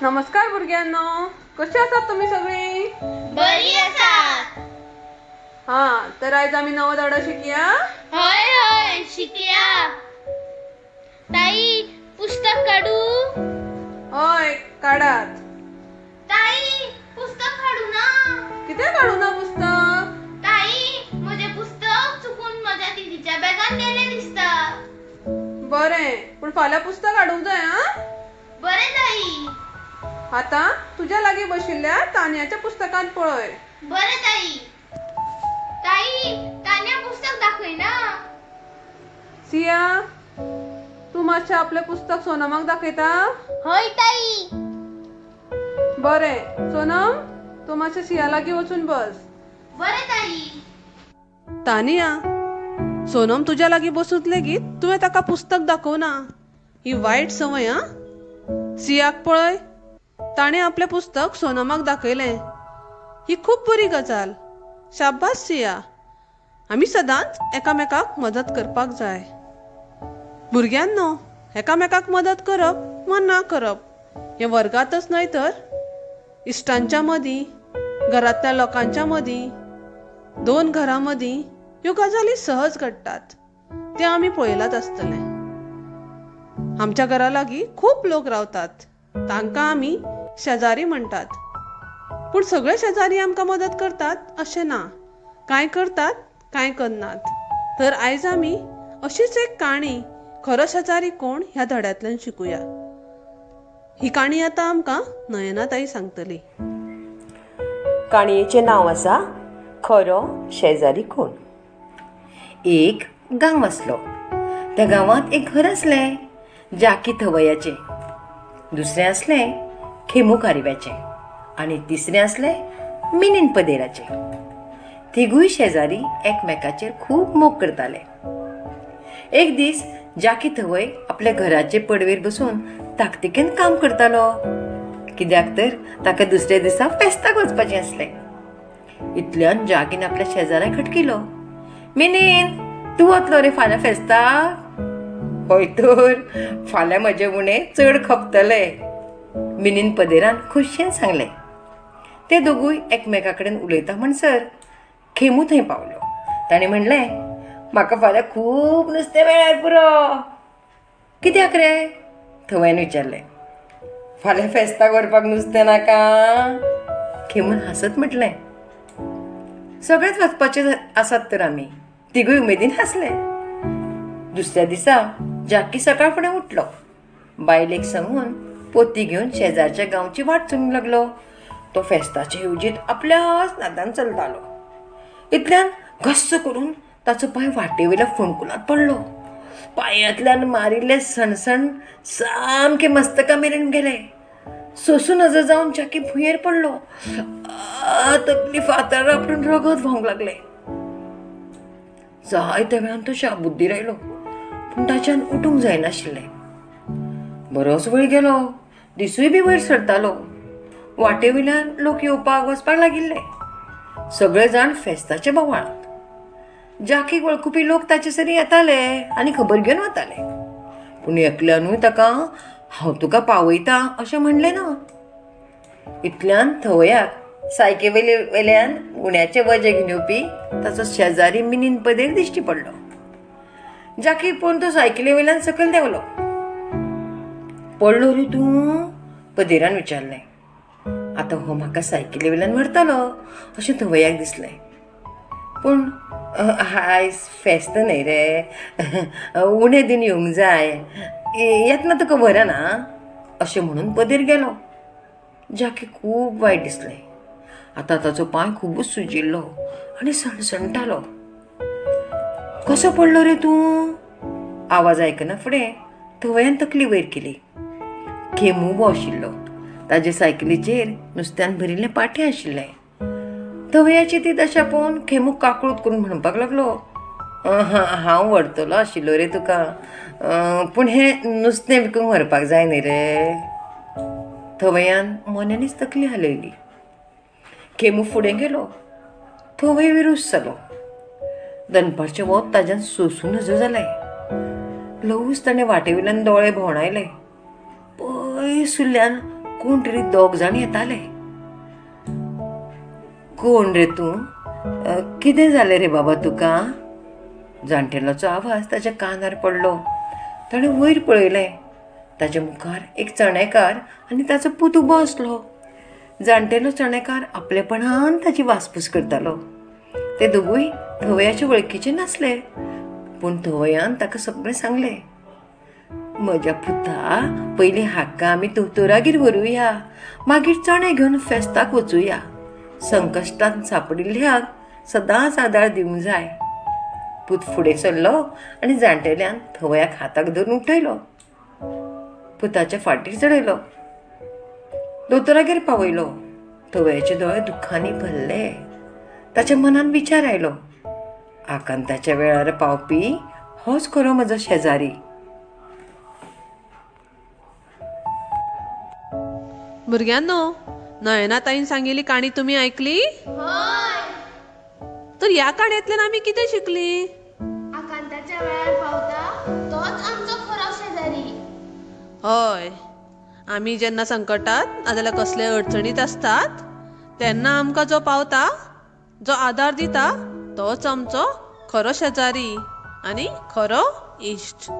नमस्कार भुरग्यांनो, कशी आसात तुमी सगळीं? बरी आसा. हा, तर आयज आमी नवो धडो शिकया. हय हय, शिकया. ताई, पुस्तक काडू? हय, काडात. ताई, पुस्तक काडू ना. कितें काडू ना पुस्तक? ताई, म्हजें पुस्तक चुकून म्हज्या दिदीच्या बॅगान गेलें दिसता. बरें, पूण फाल्यां पुस्तक हाडूंक जाय. आं, बरें ताई. आतां तुज्या लागीं बशिल्ल्या तान्याच्या पुस्तकांत पळय. बरें ताई. ताई, तान्या पुस्तक दाखय ना. सिया, तूं मातशें आपलें पुस्तक सोनमाक दाखयता? हय ताई. बरें सोनम, तूं मातशें सिया लागीं वचून बस. बरें ताई. तानिया, सोनम तुज्या लागीं बसून लेगीत तुवें ताका पुस्तक दाखोवना, ही वायट संवय. आं, सियाक पळय, ताणें आपलें पुस्तक सोनमाक दाखयलें. ही खूब बरी गजाल. शाबास सिया. आमी सदांच एकामेकाक मदत करपाक जाय. भुरग्यांनो, एकामेकाक मदत करप वा ना करप हें वर्गांतच न्हय तर इश्टांच्या मदीं, घरांतल्या लोकांच्या मदीं, दोन घरां मदीं ह्यो गजाली सहज घडटात, तें आमी पळयलांच आसतलें. आमच्या घरा लागीं खूब लोक रावतात, तांकां आमी शेजारी म्हणटात. पूण सगळे शेजारी आमकां मदत करतात अशें ना. कांय करतात, कांय करनात. तर आयज आमी अशीच एक काणी खरो शेजारी कोण ह्या धड्यांतल्यान शिकुया. ही काणी आतां आमकां नयनाताई सांगतली. काणयेचें नांव आसा खरो शेजारी कोण. एक गांव आसलो. त्या गांवांत एक घर आसलें जाकी थवयाचें, दुसरें आसलें खेमू खारव्याचें आनी तिसरें आसलें मिनीन पदेराचें. तिगूय शेजारी एकमेकाचेर खूब मोग करताले. एक दीस जाकी थवय आपल्या घराचे पडवेर बसून ताकतिकेन काम करतालो, कित्याक तर ताका दुसऱ्या दिसा फेस्ताक वचपाचें आसलें. इतल्यान जाकीन आपल्या शेजाऱ्याक खटकिलो, मिनीन, तूं वतलो रे फाल्यां फेस्ताक? हय तर, फाल्यां म्हजे उणें चड खपतले, मिनीन पदेरान खोशयेन सांगलें. ते दोगूय एकमेका कडेन उलयता म्हणसर खेमू थंय पावलो. ताणें म्हणलें, म्हाका फाल्यां खूब नुस्तें मेळ्ळ्यार पुरो. कित्याक रे? थवयान विचारलें. फाल्यां फेस्ताक व्हरपाक नुस्तें नाका? खेमून हांसत म्हटलें. सगळेच वचपाचे आसात तर आमी. तिगूय उमेदीन हांसले. दुसऱ्या दिसा जाकी सकाळ फुडें उठलो. बायलेक सांगून पोती घेवन शेजारच्या गांवची वाट चलूंक लागलो. तो फेस्ताचे येवजीत आपल्याच नादान चलतालो. इतल्यान घस्स करून ताचो पांय वाटेवयल्या फोंडकुलांत पडलो. पांयांतल्यान मारिल्ले सणसण सामके मस्तका मेरेन गेले. सोसूं नजो जावन जाकी भुंयेर पडलो. तकली फातर आपटून रगत व्हांवंक लागलें. जायत्या वेळान तो शाबुद्दीर आयलो, पूण ताच्यान उठूंक जायनाशिल्लें. बरोच वेळ गेलो. दिसूय बी वयर सरतालो. वाटे वयल्यान लोक येवपाक वचपाक लागिल्ले. सगळे जाण फेस्ताच्या बोवाळांत. जाकीक वळखुपी लोक ताचे सरी येताले आनी खबर घेवन वताले. पूण एकल्यानूय ताका हांव तुका पावयता अशें म्हणलें ना. इतल्यान थवयाक सायके वेल्यान उण्याचें वजें घेवन येवपी ताचो शेजारी मिनीन पदेर दिश्टी पडलो. जाकीक पळोवन तो सायकली वयल्यान सकयल देंवलो. पडलो रे तूं? पदेरान विचारलें. आतां हो म्हाका सायकली वयल्यान व्हरतलो अशें थवयाक दिसलें. पूण आयज फेस्त न्हय रे, उणें दिन येवंक जाय, येतना तुका व्हरना अशें म्हणून पदेर गेलो. जाकी खूब वायट दिसलें. आतां ताचो पांय खुबूच सुजिल्लो आनी सणसणटालो. कसो पडलो रे तूं? आवाज आयकना फुडें थवयान तकली वयर केली. खेमू उबो आशिल्लो. ताजे सायकलीचेर नुस्त्यान भरिल्लें पाटें आशिल्लें. थवयाची ती दशा पळोवन खेमू काकळूत करून म्हणपाक लागलो, हांव व्हरतलो आशिल्लो रे तुका, पूण हें नुस्तें विकूंक व्हरपाक जाय न्ही रे. थवयान मोन्यांनीच तकली हालयली. खेमू फुडें गेलो. थवय विरूस जालो. दनपारचें वत ताज्यान सोसूं नजो जालें. ल्हवूच ताणें वाटे वयल्यान दोळे भोंवडायले. पयसुल्ल्यान कोण तरी दोग जाण येताले. कोण रे तूं? कितें जालें रे बाबा तुका? जाणटेल्याचो आवाज ताच्या कानार पडलो. ताणें वयर पळयलें. ताच्या मुखार एक चणेकार आनी ताचो पूत उबो आसलो. जाणटेलो चणेकार आपलेपणान ताची वासपूस करतालो. ते दोगूय थवयाचे वळखीचे नासले, पूण थवयान ताका सगळें सांगलें. म्हज्या पुता, पयलीं हाका आमी दोतोरागेर व्हरुया, मागीर चणे घेवन फेस्ताक वचुया. संकश्टांत सांपडिल्ल्याक सदांच आदार दिवंक जाय. पूत फुडें सरलो आनी जाणटेल्यान थवयाक हाताक धरून उठयलो. पुताच्या फाटीर चडयलो. दोतोरागेर पावयलो. थवयाचे दोळे दुख्खांनी भरले. ताच्या मनान विचार आयलो, आकांताच्या वेळार पावपी होच खरो म्हजो शेजारी. भुरग्यांनो, नयनाताईन सांगिल्ली काणी तुमी आयकली? हय. तर ह्या काणयेंतल्यान आमी कितें शिकली? आकांताच्या वेळार पावता तोच आमचो खरो शेजारी. हय, आमी जेन्ना संकटात नाजाल्यार कसले अडचणीत आसतात तेन्ना आमकां जो पावता, जो आदार दिता, तोच आमचो खरो शेजारी आनी खरो इश्ट.